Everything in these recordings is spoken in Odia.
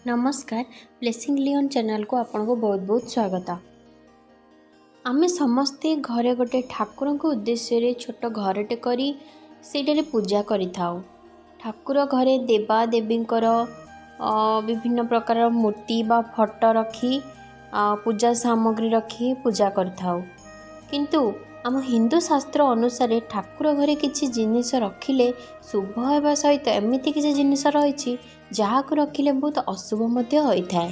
ନମସ୍କାର, ବ୍ଲେସିଂ ଲିଅନ୍ ଚ୍ୟାନେଲକୁ ଆପଣଙ୍କୁ ବହୁତ ବହୁତ ସ୍ୱାଗତ। ଆମେ ସମସ୍ତେ ଘରେ ଗୋଟେ ଠାକୁରଙ୍କ ଉଦ୍ଦେଶ୍ୟରେ ଛୋଟ ଘରଟେ କରି ସେଇଟାରେ ପୂଜା କରିଥାଉ। ଠାକୁର ଘରେ ଦେବା ଦେବୀଙ୍କର ବିଭିନ୍ନ ପ୍ରକାର ମୂର୍ତ୍ତି ବା ଫଟୋ ରଖି, ପୂଜା ସାମଗ୍ରୀ ରଖି ପୂଜା କରିଥାଉ। କିନ୍ତୁ ଆମ ହିନ୍ଦୁ ଶାସ୍ତ୍ର ଅନୁସାରେ ଠାକୁର ଘରେ କିଛି ଜିନିଷ ରଖିଲେ ଶୁଭ ହେବା ସହିତ ଏମିତି କିଛି ଜିନିଷ ରହିଛି ଯାହାକୁ ରଖିଲେ ବହୁତ ଅଶୁଭ ମଧ୍ୟ ହୋଇଥାଏ,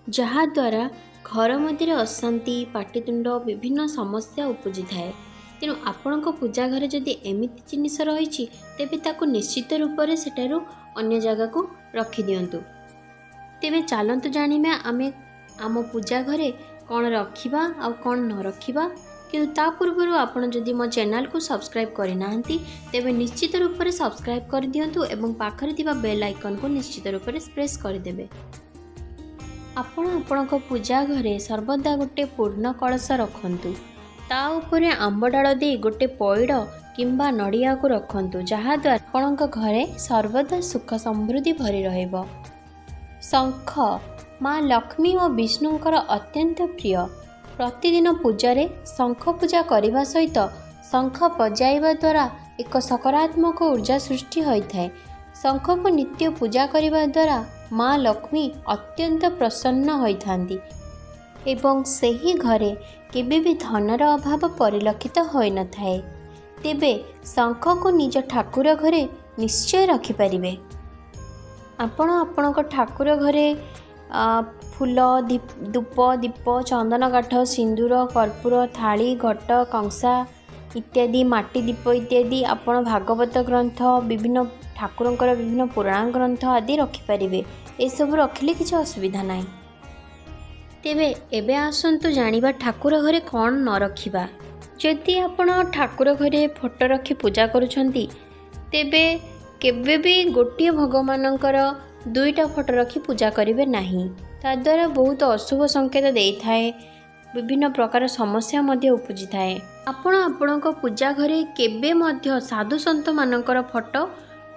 ଯାହାଦ୍ୱାରା ଘର ମଧ୍ୟରେ ଅଶାନ୍ତି, ପାଟିତୁଣ୍ଡ, ବିଭିନ୍ନ ସମସ୍ୟା ଉପୁଜିଥାଏ। ତେଣୁ ଆପଣଙ୍କ ପୂଜା ଘରେ ଯଦି ଏମିତି ଜିନିଷ ରହିଛି, ତେବେ ତାକୁ ନିଶ୍ଚିତ ରୂପରେ ସେଠାରୁ ଅନ୍ୟ ଜାଗାକୁ ରଖିଦିଅନ୍ତୁ। ତେବେ ଚାଲନ୍ତୁ ଜାଣିବା ଆମେ ଆମ ପୂଜା ଘରେ କ'ଣ ରଖିବା ଆଉ କ'ଣ ନ ରଖିବା। କିନ୍ତୁ ତା ପୂର୍ବରୁ ଆପଣ ଯଦି ମୋ ଚ୍ୟାନେଲକୁ ସବସ୍କ୍ରାଇବ୍ କରିନାହାନ୍ତି, ତେବେ ନିଶ୍ଚିତ ରୂପରେ ସବସ୍କ୍ରାଇବ୍ କରିଦିଅନ୍ତୁ ଏବଂ ପାଖରେ ଥିବା ବେଲ୍ ଆଇକନ୍କୁ ନିଶ୍ଚିତ ରୂପରେ ପ୍ରେସ୍ କରିଦେବେ। ଆପଣ ଆପଣଙ୍କ ପୂଜା ଘରେ ସର୍ବଦା ଗୋଟେ ପୂର୍ଣ୍ଣ କଳସ ରଖନ୍ତୁ। ତା ଉପରେ ଆମ୍ବ ଡାଳ ଦେଇ ଗୋଟେ ପଇଡ଼ କିମ୍ବା ନଡ଼ିଆକୁ ରଖନ୍ତୁ, ଯାହାଦ୍ୱାରା ଆପଣଙ୍କ ଘରେ ସର୍ବଦା ସୁଖ ସମୃଦ୍ଧି ଭରି ରହିବ। ଶଙ୍ଖ ମା ଲକ୍ଷ୍ମୀ ଓ ବିଷ୍ଣୁଙ୍କର ଅତ୍ୟନ୍ତ ପ୍ରିୟ। ପ୍ରତିଦିନ ପୂଜାରେ ଶଙ୍ଖ ପୂଜା କରିବା ସହିତ ଶଙ୍ଖ ବଜାଇବା ଦ୍ୱାରା ଏକ ସକାରାତ୍ମକ ଉର୍ଜା ସୃଷ୍ଟି ହୋଇଥାଏ। ଶଙ୍ଖକୁ ନିତ୍ୟ ପୂଜା କରିବା ଦ୍ୱାରା ମା ଲକ୍ଷ୍ମୀ ଅତ୍ୟନ୍ତ ପ୍ରସନ୍ନ ହୋଇଥାନ୍ତି ଏବଂ ସେହି ଘରେ କେବେ ବି ଧନର ଅଭାବ ପରିଲକ୍ଷିତ ହୋଇନଥାଏ। ତେବେ ଶଙ୍ଖକୁ ନିଜ ଠାକୁର ଘରେ ନିଶ୍ଚୟ ରଖିପାରିବେ। ଆପଣ ଆପଣଙ୍କ ଠାକୁର ଘରେ ଫୁଲ, ଧୂପ, ଦୀପ, ଚନ୍ଦନ କାଠ, ସିନ୍ଦୁର, କର୍ପୂର, ଥାଳି, ଘଟ, କଂସା ଇତ୍ୟାଦି, ମାଟି ଦୀପ ଇତ୍ୟାଦି, ଆପଣ ଭାଗବତ ଗ୍ରନ୍ଥ, ବିଭିନ୍ନ ଠାକୁରଙ୍କର ବିଭିନ୍ନ ପୁରାଣ ଗ୍ରନ୍ଥ ଆଦି ରଖିପାରିବେ। ଏସବୁ ରଖିଲେ କିଛି ଅସୁବିଧା ନାହିଁ। ତେବେ ଏବେ ଆସନ୍ତୁ ଜାଣିବା ଠାକୁର ଘରେ କ'ଣ ନ ରଖିବା। ଯଦି ଆପଣ ଠାକୁର ଘରେ ଫଟୋ ରଖି ପୂଜା କରୁଛନ୍ତି, ତେବେ କେବେ ବି ଗୋଟିଏ ଭଗବାନଙ୍କର ଦୁଇଟା ଫଟୋ ରଖି ପୂଜା କରିବେ ନାହିଁ। ତାଦ୍ୱାରା ବହୁତ ଅଶୁଭ ସଂକେତ ଦେଇଥାଏ, ବିଭିନ୍ନ ପ୍ରକାର ସମସ୍ୟା ମଧ୍ୟ ଉପୁଜିଥାଏ। ଆପଣ ଆପଣଙ୍କ ପୂଜା ଘରେ କେବେ ମଧ୍ୟ ସାଧୁ ସନ୍ଥମାନଙ୍କର ଫଟୋ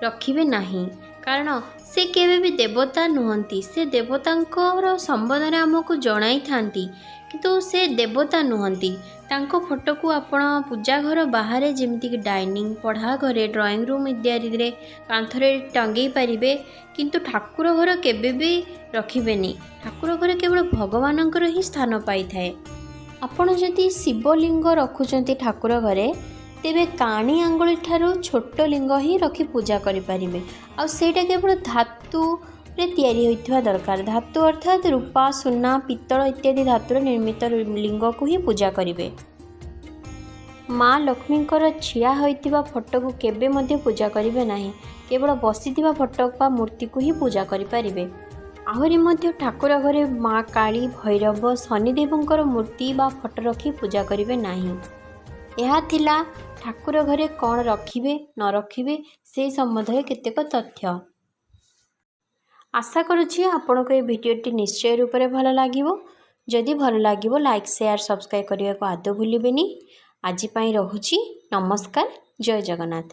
ରଖିବେ ନାହିଁ, କାରଣ ସେ କେବେ ବି ଦେବତା ନୁହନ୍ତି। ସେ ଦେବତାଙ୍କର ସମ୍ବନ୍ଧରେ ଆମକୁ ଜଣାଇଥାନ୍ତି, କିନ୍ତୁ ସେ ଦେବତା ନୁହନ୍ତି। ତାଙ୍କ ଫଟୋକୁ ଆପଣ ପୂଜା ଘର ବାହାରେ, ଯେମିତିକି ଡାଇନିଂ, ପଢ଼ା ଘରେ, ଡ୍ରଇଂ ରୁମ୍ ଇତ୍ୟାଦିରେ କାନ୍ଥରେ ଟଙ୍ଗେଇ ପାରିବେ, କିନ୍ତୁ ଠାକୁର ଘର କେବେ ବି ରଖିବେନି। ଠାକୁର ଘରେ କେବଳ ଭଗବାନଙ୍କର ହିଁ ସ୍ଥାନ ପାଇଥାଏ। ଆପଣ ଯଦି ଶିବଲିଙ୍ଗ ରଖୁଛନ୍ତି ଠାକୁର ଘରେ, ତେବେ କାଣି ଆଙ୍ଗୁଳି ଠାରୁ ଛୋଟ ଲିଙ୍ଗ ହିଁ ରଖି ପୂଜା କରିପାରିବେ। ଆଉ ସେଇଟା କେବଳ ଧାତୁରେ ତିଆରି ହୋଇଥିବା ଦରକାର। ଧାତୁ ଅର୍ଥାତ୍ ରୂପା, ସୁନା, ପିତ୍ତଳ ଇତ୍ୟାଦି ଧାତୁରେ ନିର୍ମିତ ଲିଙ୍ଗକୁ ହିଁ ପୂଜା କରିବେ। ମା ଲକ୍ଷ୍ମୀଙ୍କର ଠିଆ ହୋଇଥିବା ଫଟୋକୁ କେବେ ମଧ୍ୟ ପୂଜା କରିବେ ନାହିଁ। କେବଳ ବସିଥିବା ଫଟୋ ବା ମୂର୍ତ୍ତିକୁ ହିଁ ପୂଜା କରିପାରିବେ। ଆହୁରି ମଧ୍ୟ ଠାକୁର ଘରେ ମା କାଳୀ, ଭୈରବ, ଶନିଦେବଙ୍କର ମୂର୍ତ୍ତି ବା ଫଟୋ ରଖି ପୂଜା କରିବେ ନାହିଁ। ଏହା ଥିଲା ଠାକୁର ଘରେ କ'ଣ ରଖିବେ ନ ରଖିବେ ସେ ସମ୍ବନ୍ଧରେ କେତେକ ତଥ୍ୟ। ଆଶା କରୁଛି ଆପଣଙ୍କୁ ଏ ଭିଡ଼ିଓଟି ନିଶ୍ଚୟ ରୂପରେ ଭଲ ଲାଗିବ। ଯଦି ଭଲ ଲାଗିବ, ଲାଇକ୍, ସେୟାର, ସବସ୍କ୍ରାଇବ୍ କରିବାକୁ ଆଦୌ ଭୁଲିବେନି। ଆଜି ପାଇଁ ରହୁଛି। ନମସ୍କାର, ଜୟ ଜଗନ୍ନାଥ।